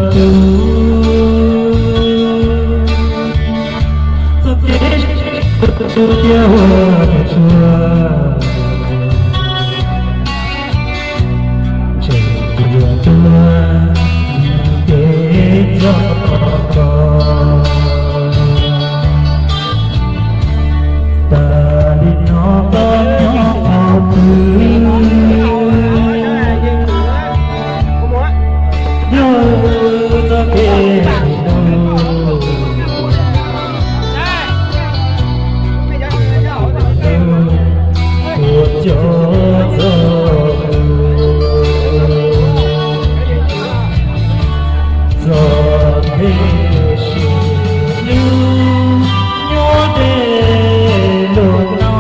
Txoj kev sib hlub tiag ua nws tsuag, tseem yuav tuag kev nco koj. Tas li no koj nyob qhov twg? Yog txoj kev sib hlub, tuaj cov txoj hlub, txoj kev sib hlub nyob deb luag no,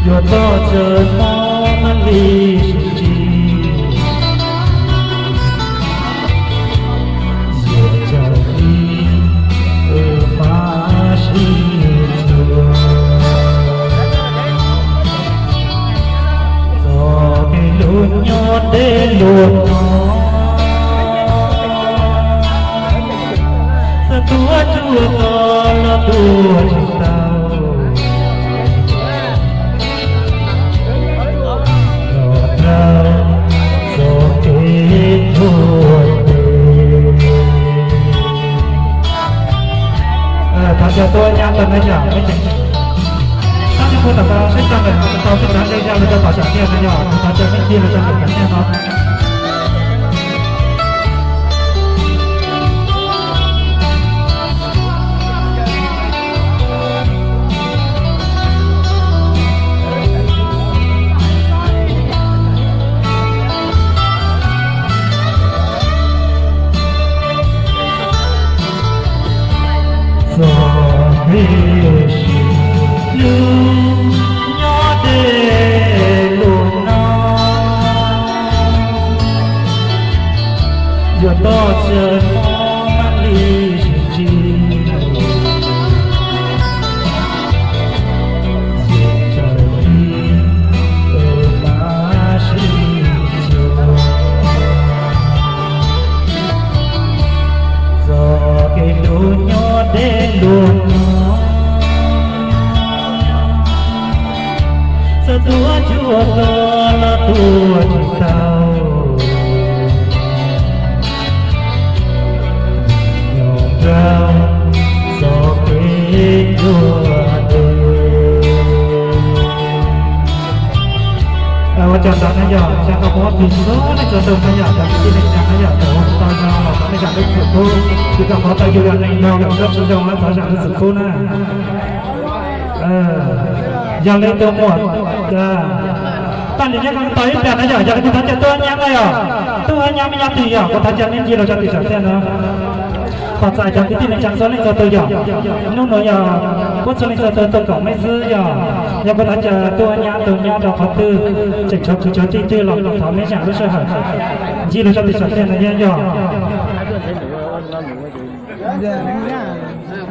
yuav txog tsawg hmo mam li sib ntsib, yuav tsawg li wb mam sib txuag. Txoj kev hlub nyob deb luag no, txawm tuaj cuag koj los tuaj tsis tau. Nrog nraug txoj kev tuag ntev. Thov caw tuaj nyab tau na yom, tab sis kuv tam sim saib tau lawm tau peb cov ntsej zaj los rau tom sam thiaj na yom, thov caw nej cia los rau tom sam thiaj no. Txoj kev sib hlub nyob deb luag no, yuav txog tsawg hmo mam li sib ntsib, yuav tsawg li wb mam sib txuag. Txoj kev hlub nyob deb luag no, txawm tuaj cuag koj los tuaj tsis tau. Nrog nraug txoj kev tuag ntev. Ua tsaug ntau na yom, xyov koj muab tus xub neej txog tus na yom, cov kwv tij neej tsa na yom, cov uas tsis tau zoo los thov nej zam lub txim pub, tsis tau qhov tau yus yog neeg laus lawm koj tsis zoo los thov zam lub txim pub na. Yog li tus muam, taj li nyob ko tau ib pliag na yom, yog li kuv thov caw tuaj nyab na yom, tuaj nyab me nyab twg yom, kuv thov caw nej ncig los rau tim sam thiaj no. Tos txais cov kwv tij neej tsa txhua leej txhua tus yom, hnub no yog puab txhua leej txhua tus tuaj koom mej xwb yom, yog kuv thov caw tuaj nyab tus nyab rau qhov twg, tseem tshuav kwv tshuav tij twg los thov mej zam lub sij hawm ncig los rau tim sam thiaj no yom.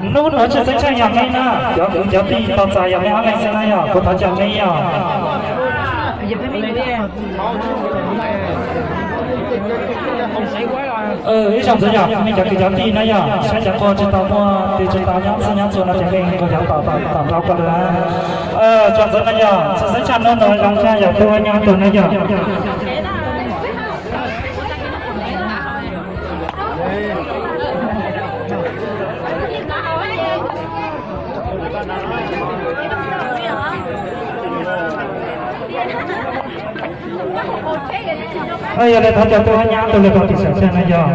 Hnub no tshwj xeeb tshaj yog mej na, cov kwv cov tij tos txais yog mej ob leeg xwb na yom, kuv thov caw mej yom. Ib zaug ntxiv yom, mej cov kwv cov tij na yom, saib cov qhua tsis tau muaj tes tsis tau nyob txhij nyob txhua no ces mej nkaus cov tom tom nrau ko lawm. Tso ntxiv na yom, tshwj xeeb tshaj hnub no zoo tshaj yog tuaj nyab tus na yom. Yog li thov caw tuaj nyab tus lawm rau tim sam thiaj na yom.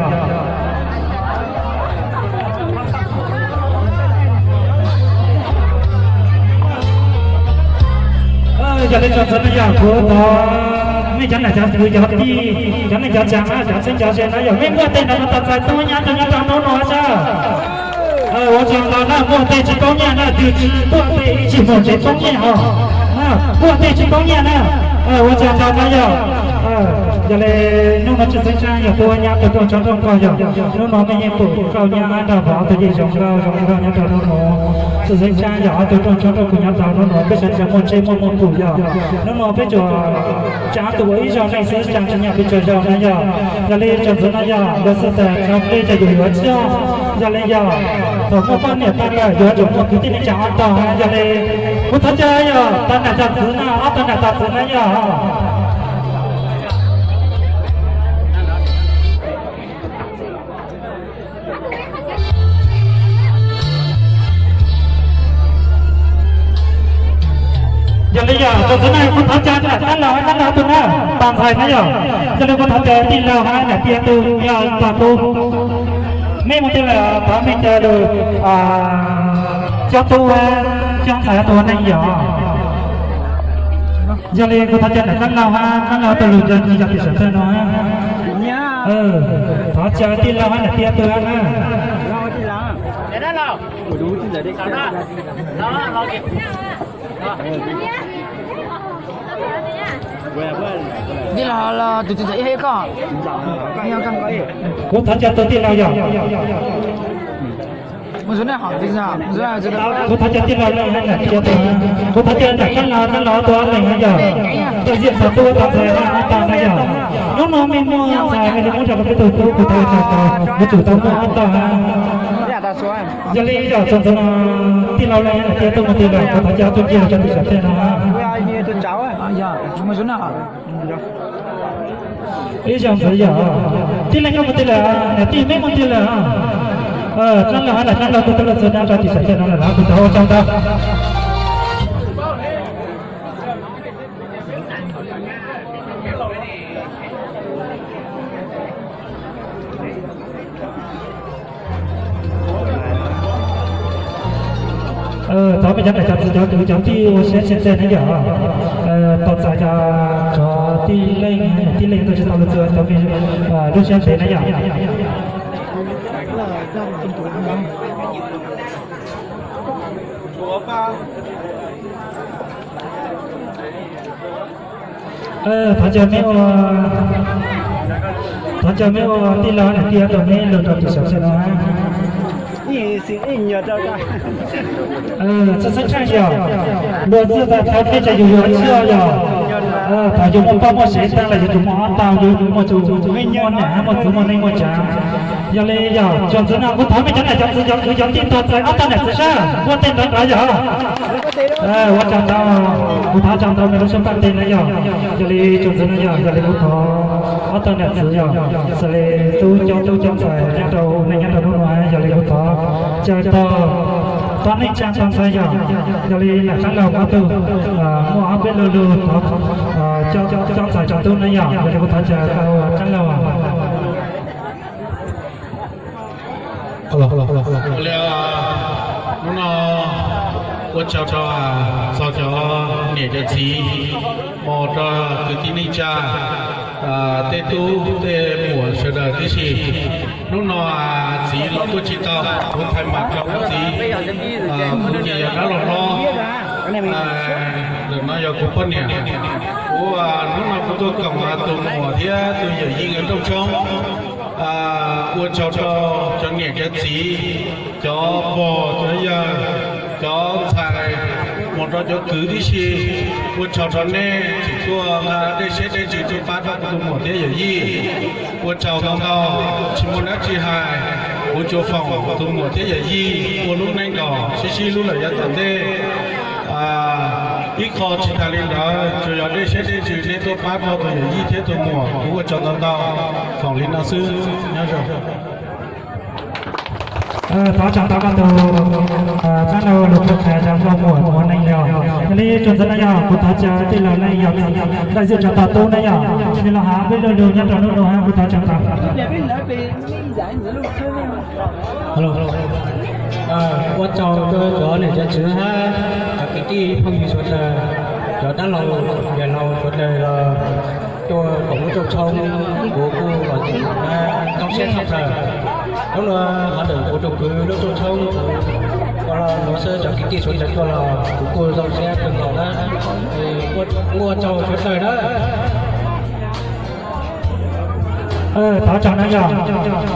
Yog li tso ntxiv na yom, kuv thov mej cov nam cov kwv cov tij, cov neej cov tsa na, cov txheeb cov ze na yom, mej muaj tej no no tos txais tuaj nyab tus nyob rau hnub no sab. Ua tsaug ntau na, muaj tej tsis paub nyiaj na, twg tsis muaj tej ib tsig muag tsis paub nyiaj os. Muaj tej tsis paub nyiaj na, ua tsaug ntau na yom. Yog li hnub no tshwj xeeb tshaj yog tub nyab tug rooj tshoob rooj nkauj yog hnub no mej yeej pum nkauj nyab nrog vauv tug yeej zoo nkauj zoo nkauj nyob rau hnub no. Tshwj xeeb tshaj yog ob tug rooj tshoob rooj kuj nyob rau hnub no peb sawv daws muaj tsheb muaj muaj pum yog hnub no peb tsuas tsa tus ua ib zaug neej xwb tsa tsis nyam peb tsaug zog na yog. Yog li tsoom ntxwv no yog luag xwb tas tso plej ces yus yuav tshiab. Yog li yog thaum muaj poj niam tag lawm yuav tsum muaj kwv tij neej tsa ob tog. Yog li kuv thov caw yog tog nam tog ntxwv na, ob tog nam tog ntxwv na yog. Yog li yog tsoom ntxwv na kuv thov caw nam tab laug hab tab laug tug na, tog ntxhais na yog. Yog li kuv thov caw tij laug hab nam tij tug yog tog tub, mej mus tej lawm thov mej caw lug cob tub hab cob ntxhais tug ua neej yog. Yog li kuv thov caw nam tab laug hab tab laug tug lug nco ntsis yog tim sam tawg no hab. Thov caw tij laug hab nam tij tug hab na. Tij laug los tus txiv ntxawm ib hab koj. Kuv thov caw tug tij laug yog. Kuv thov caw tij laug leej hab nam tij tug, kuv thov caw nam tab laug tab laug tug ob leeg hab yog. Tau yim tog tub tog ntxhais hab ob tog na yog. Hnub no mej muaj ntxhais mej li muab rau peb tug tub kuv thov caw tau, yuav tsum tau muaj ob tog hab. Yog li yog tsoom ntxwv no tij laug leej hab nam tij tug mus twg lawm kuv thov caw tug ncig lug rau tim sam tawg no. Ib zaug ntxiv yog tij leej koj mus twg lawm, nam tij meb mus twg lawm. Tab laug hab nam tab laug tug tub leej txhua dab rau tim sam tawg no lawm los kuv thov ua tsaug ntau. Thov mej cov nam cov txiv cov kwv cov tij ua siab tsis ntxeg na yom. Tau txais cov tij leej, tij leej tuaj tsis tau lug txug cov mej lub siab ntev na yom. Thov caw mej ua, thov caw mej ua tij laug nam tij tug meb lug rau tim sam tawg no. Txhua txheeb tsheej yog luag xwb tas thov dlej tas yus yuav tshiab yog. Thaum yus muaj poj muaj sev tag los yuav tsum muaj ob tog, yuav muaj tug muaj nam hab muaj txwv muaj neej muaj tsav. Yog li yog tsoom ntxwv no kuv thov mej cov nam cov txiv cov kwv cov tij tog txais ob tog nam txiv sab muaj tej nrov nrov yog. Ua tsaug ntau, kuv thov tsaug ntau mej lub sab paj teg na yog. Yog li tsoom ntxwv no yog, yog li kuv thov ob tog nam txiv yog, xws li tub cob tub cob ntxhais nyob rau neej nyob rau hnub no, yog li kuv thov caw tog, tog neej tsa tog ntxhais yog. Yog li nam tab laug ob tug muaj ob peb lug lug thov cob ntxhais cob tub na yog. Yog li kuv thov caw tau tab laug. Hnub no ua tsaug rau txog cov niam cov txiv, mus rau kwv tij neej tsa, tej tub tej muam sawv daws tib si. Hnub no txiv los tuaj tsis tau, kuv thaij mam rau kuv txiv, kuv ces yog dab laug hlob. Ntawm no yog kuv poj niam. Kuv hnub no kuv tuaj koom tus muam thiab tus yawm yij nkawd rooj tshoob. Ua tsaug rau cov niam cov txiv, cov pog cov yawg, cov ntxhais, mus rau cov kwv tib si. Ua tsaug rau nej tseem tuaj nqa dej siab dej ntsws tuaj pab rau kuv tus muam thiab yawm yij. Ua tsaug ntau ntau, tsis muaj dab tsi hais, kuv tsuas foom tus muam thiab yawm yij ua lub neej kom sib sib hlub lawm yav tom ntej. Ib qho tsis tas li ntawd, tsuas yog dej siab dej ntsws nej tuaj pab rau tus yawm yij thiab tus muam, kuv ua tsaug ntau ntau. Foom li no xwb, nyob zoo. Thov tsaug ntau koj tus, tab laug lug qhuab qhia rau nkauj muam ua neej yog. Yog li tsoom ntxwv no yog kuv thov caw tij laug leej yog, daim zim tsav tog tub na yog, nws los hab peb lug lug nyob rau hnub no hab kuv thov tsaug ntau. Ua tsaug rau cov niam cov txiv hab cov kwv tij phooj ywg suav dlawg, cov dab laug yawg laug suav dlawg los tuaj koom lub rooj tshoob, kuv kuj los tseem zoo siab tshaj plaws. Hnub no hov ntawm kuv tus kwv lub rooj tshoob, kuv los nuav xwb cov kwv tij suav dlawg tuaj los kuv kuj zoo siab kawg nkaus na. Ua tsaug suav dlawg na. Thov tsaug na yog,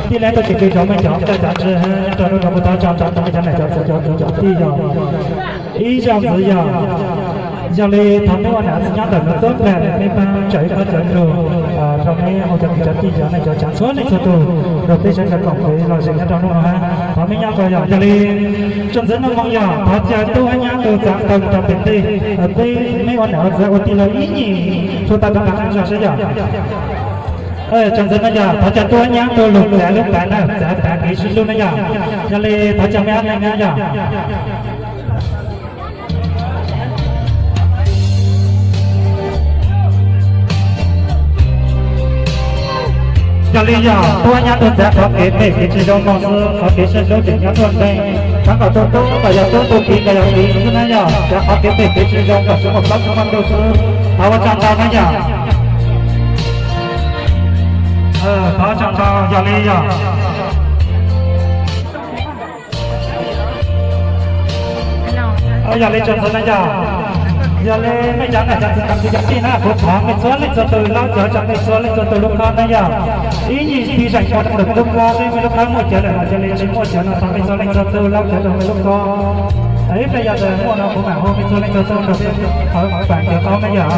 tij laug tuaj tsis kis zov mej cov coj cov ntsis nyob rau lub no kuv thov tsaug rau tau mej cov niam cov txiv cov kwv cov tij yog ib zaug ntxiv yog. Yog li thov mej ua nam txiv nyob ntawm no tuab plag mej pab tsom ib kob cov nrug rau mej ua cov kwv cov tij cov neej cov tsav txhua leej txhua tug rau peb sawv daws koom kev lom zem nyob rau hnub no hab. Thov mej nyob ko yog, yog li tsoom ntxwv nuj moo yog thov caw tub hab nyab tug txav tau rau pem ntej, peb mej ua nam ua txiv ua tij laug ib nyuag txhua tau rau nram qab zog seb yog. Tsoom ntxwv no yog thov caw tub hab nyab tug lug txav lub pav na, txav pav kev sib hlub na yog. Yog li thov caw mej ob leeg na yog. Yog li yog tub hab nyab tug txav qhov kev phem kev tsis zoo no xwb, qhov kev sib hlub tseem nyob tuaj nteeg, thov kom tug tub kom yog tub, tug kiv kom yog kiv xwb na yog, txav qhov kev phem kev tsis zoo kom tsis muaj plaub tsis muaj ntug xwb. Thov ua tsaug ntau na yog. Thov ua tsaug ntau, yog li yog. Yog li tsoom ntxwv na yog, yog li mej cov nam cov txiv cov kwv cov tij na, kuv thov mej txhua leej txhua tug laub cawv rau mej txhua leej txhua tug lub khob na yog. Ib nyuag tig zeem rau mej lub khob, mej lub khob muaj cawv lawm los yog li tsis muaj cawv no thov mej txhua leej txhua tug laub cawv rau mej lub khob. Ib pliag yog tias muaj no kuv mam hu mej txhua leej txhua tug rau peb qhov pam cawv khob na yog.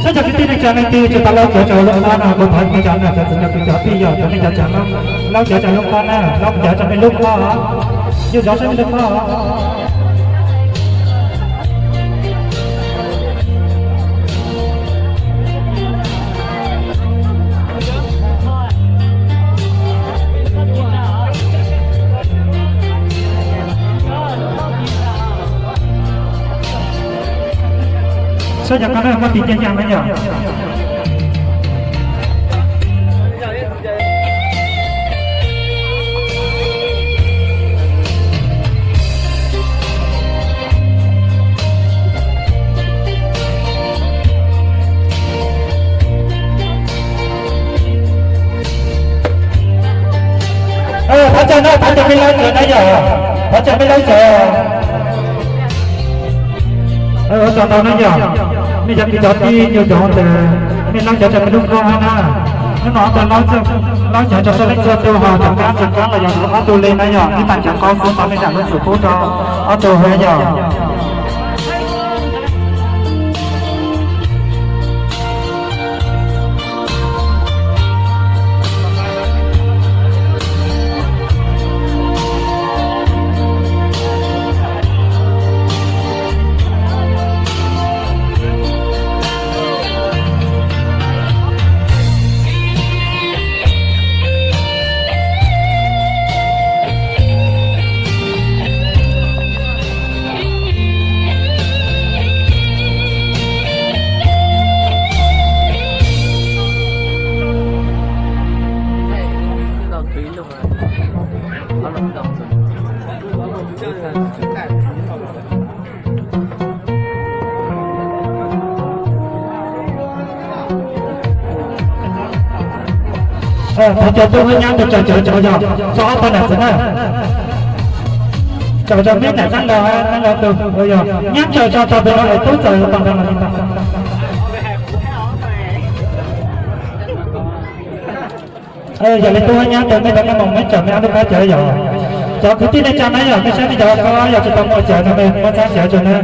Saib cov kwv tij neej tsa leej twg tsis tau laub cawv rau lub khob no kuv thov mej cov nam cov txiv cov kwv cov tij yog cov neej cov tsav laub cawv rau lub khob na, laub cawv rau mej lub khob, yug zov saib mej lub khob. Saib cov ko na, muab tig cia cia na yog. Thov caw na, thov caw mej laub cawv na yog, thov caw mej laub cawv. Ua tsaug ntau na yog, mej cov kwv cov tij nyuag cov tias mej laub cawv rau mej lub khob hab na. Hnub no ob tug laub cawv rau txhua leej txhua tug hos tseem qab tseem qab los yog ob tug li na yog, ib pab cov qaub xwb, thov mej zam lub txim pub rau ob tug hab yog. Thov caw tub hab nyab tug tsaws cawv rau yog tso ob tug nam txiv na. Tsaws rau meb nam txhab laug, txhab laug tug yog nyab tsaws tso rau pem no es tub txaws tau nrag los li ntag. Yog li tub hab nyab tug mej tau noj moo meb tsaws mej ob lub khob cawv yog. Cov kwv tij neej tsa na yog, mej saib mej cov khob yog tsis tau muaj cawv no mej muab txhab cawv rau na.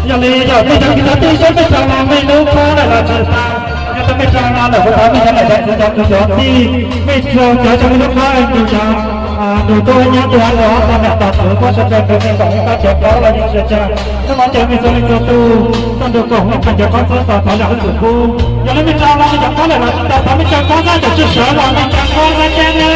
Yog li yog mej cov kwv cov tij saib mej rau los mej lub khob lawm los tsis tau. Yog tau mej rau los lawm kuv thov mej cov nam cov txiv cov kwv cov tij, mej rau cawv rau mej lub khob, nrug tub hab nyab tug hab tug ob tug nam tog txwv puab sawv daws nrug mej koom ib kob cawv khob los yeej tsis tsawg. Hnub no caw mej txhua leej txhua tug tuaj nrug koom ib qho cawv khob xwb tau thov zam lub txim pub. Yog li mej rau los mej cov khob lawm los tsis tau, thov mej rau khob xwb, thaum sawv los mej rau khob na cab na.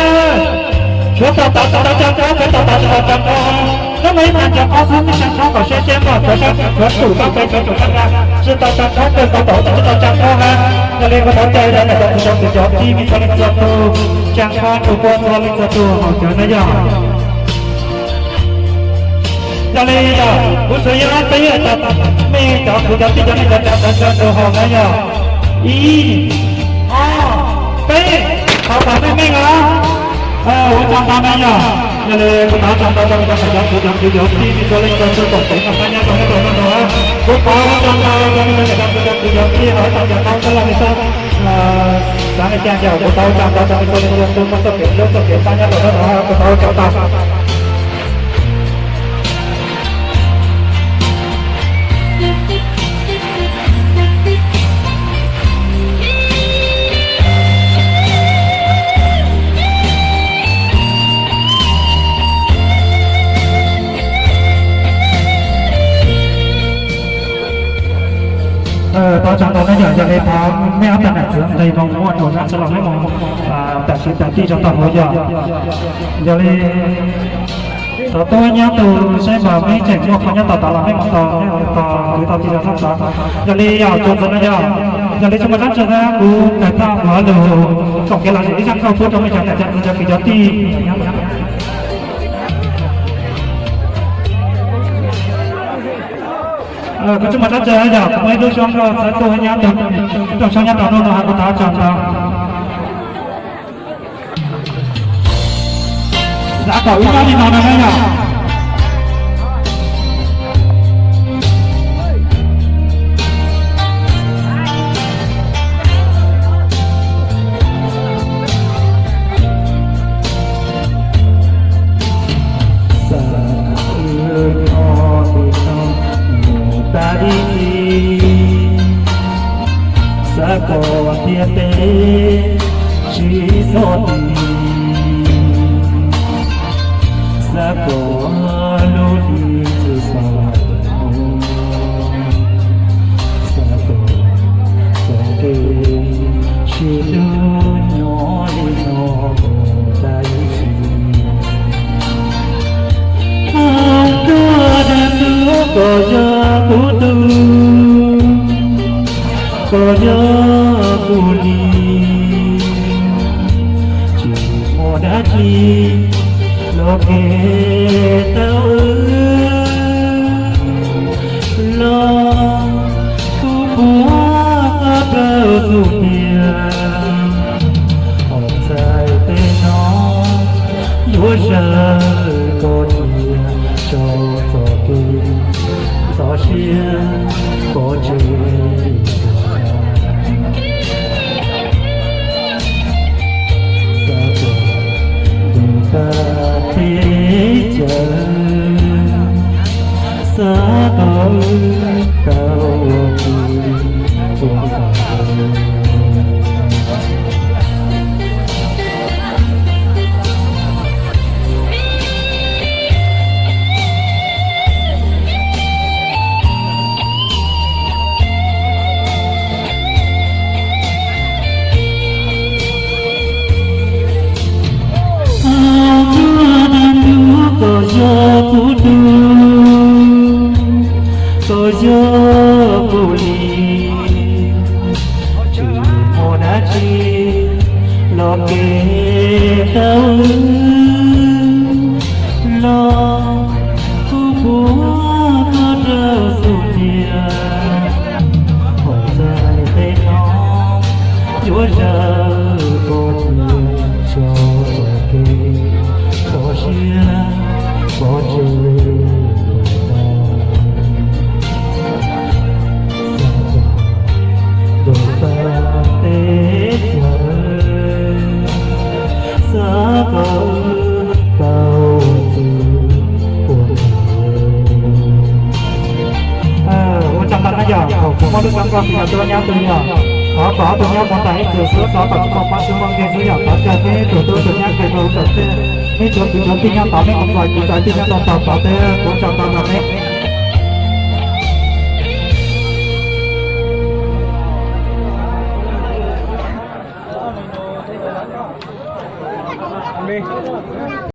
Suav tau tod tsis tau rau khob, suav tau tod tsis tau rau khob. Hnub no ib tag nrho qab xwb, mej tsa tshoob kom siab seb npog cov sab tswm tshuav tsum tau pes tshuav tsum tag nrho, tsis tau tsa tshoob kawg tau tau tsis tau tsa tshoob hab. Yog li kuv thov caw cov niam cov txiv cov kwv cov tij mej txhua leej txhua tug tsa tshoob rua puab txhua leej txhua tug haus cawv na yog. Yog li yog kuv xav yog peb yuav tau mej cov kwv cov tij cov niam cov tsav sawv daws rua haus na yog. Ib, ob, peb, thov kom meej meej os. Ua tsaug ntau na yog. Yog li kuv thov tsaug ntau rua cov kwv cov tij mej txhua leej txhua tug koom tes koom tag nyob rau hnub no. Kuv thov ua tsaug ntau rua mej cov kwv cov tij hauv tag nrho tau sab laj mej xab xav li cas yog kuv thov ua tsaug ntau rua mej txhua leej txhua tug muaj txoj kev hlub txoj kev pab nyob rau hnub no, kuv thov ua tsaug ntau. Thov tsaug ntau na yog, yog li thov mej ob tug nam txiv nqi mus ua nus na tsi los mej mus tam sim tam tij rau tau hauv yog. Yog li thov tuab nyob tug seb npog mej tseem muaj qhov nyob tau tod los mej mus tau, mej mus tau kwv tau tij rau sab tod. Yog li yog tsuas ntxiv no yog, yog li tsis muaj dlaab tsi na kuv tawm tag ua lug tsoom kev lom zem ib zag nkauj pub rau mej cov niam cov txiv cov kwv cov tij. Kuv tsis muaj dlaab tsi yog kuv muaj ib lub suab nkauj txhawb tuaj nyob rau, rau suab nyob rau hnub no has kuv thov tsaug ntau. Xav kom wb nyob li no no na yog. Xav wb nyob li no mus tag ib txhis, xav kom ntiaj teb tsis txhob dim, xav kom lub hli tsis txhob dim, xav kom txoj kev sib hlub nyob li no mus tag ib txhis. Koj dag tug, koj yog kuv tug, koj yog kuv li, tsis muaj dab tsi los kev tau wb los, kuv puag koj dawb xub tiag. Hauv txhais tes no yuav zawm koj tiag, tso txoj kev txoj sia pov tseg. Xav kom ntuj tag teb chaws, xav kom wb tau ua ke ua ke. Koj yog kuv tug, koj yog kuv li, tsis muaj dab tsi los kev tau wb los, kuv puag koj dawb xub tiag. Hauv txhais tes no yuav zawm koj tiag, tso txoj kev txoj sia pov tseg. Xav kom ntuj tag teb chaws, xav kom wb tau ua txwj ua nkawm. Ua tsaug ntau na yog, thaum kuv muab lub suab nkauj no tuaj nyob tug yog, thov kom ob tug nyob koom tas ib txwm xwb, thov kom tsis muaj pab xwb muaj nkeeg xwb yog, thov caw peb ib tug tub tus nyab kawg rau ub rau tej, mej cov kwv cov tij nyob tod mej mus nplog kwv cov tij nyob rau tog tod tej, kuv ua tsaug ntau rau mej.